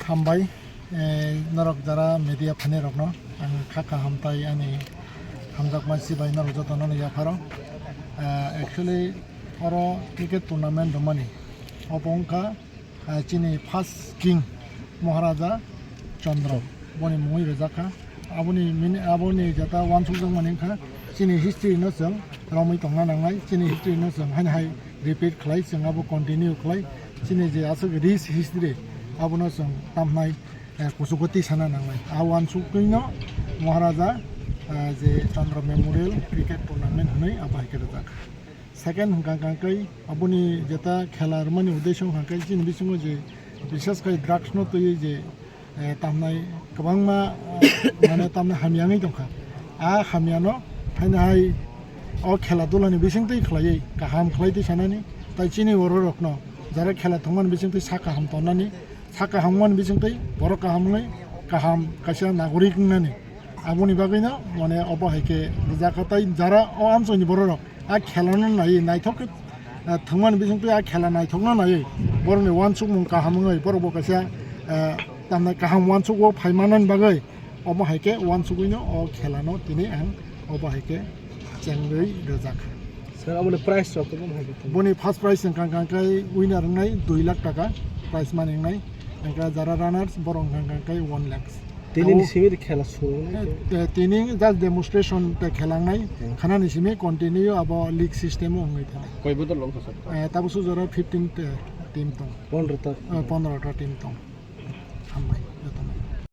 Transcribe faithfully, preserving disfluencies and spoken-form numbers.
Hambai, eh, norok jara media phainai rokno ang kha kaham tai ani hamjakma sibai norok jotono no yapharo. Eh, actually oro cricket tournament rwmani obo wngkha, eh, chini first king Maharaja Chandra boni mungwi rwjak kha. Aboni mini, aboni jeta uansukjakmani wngkha chini history no chwng romwi tongna nangnai, chini history no chwng haino hai repeat khlai, chwng abo continue khlai, chini je aswk rich history abono chwng tamnai, eh, kuchugo tisana nangnai. A uansukgwino Maharaja, eh, je Chandra Memorial Cricket Tournament hwnwi abo hai khe rwjak. Second hwnkha kha khe aboni jeta khela rwmani uddesho hwnkha khe chini bisingo je bishes khai drugs no twiwi je eh, tamnai kwbangma, eh, mane tamnai hamya wngwi tongkha. A hamyano haino hai o khela dulani bisingtwi khlaiwi kaham khlai twi sanani, tai chini bororokno jara khela thwngmani bisingtwi sa kaham tonnani, sa kaham wngmani bisingtwi borok kaham wngwi kaham kaisa nagorik wngnani. Aboni bagwino mane obo hai khe rijak kha, tai jara o amchoini bororok a khelano naiwi naithok khe, eh, thwngmani bisingtwi a khela naithokno naiwi borokni uansukmung kaham wngwi borokbo kaisa, eh, tamni kaham uansukgo phaimanani bagwi omo hai khe uansugwino o khelano tini ang obo hai khe chengwi rwjak. Sir, aboni price rok kwbang hai khe tongo? Boni first prize wngkha kha khe winner wngnai dui lakh taka prize money wngnai, hwnkhe jara runners borok wngkha kha khe one lakh. Tini ni simi khela suru. Eh, eh, tini just demonstration te khelangnai. Hmm. Khanani simi continue abo league system o wngwi thangwi. Koi bodol long sir? Eh, tabuk sujaro fifteen te team tong. Pondro ta. Eh, pondro ta team tong.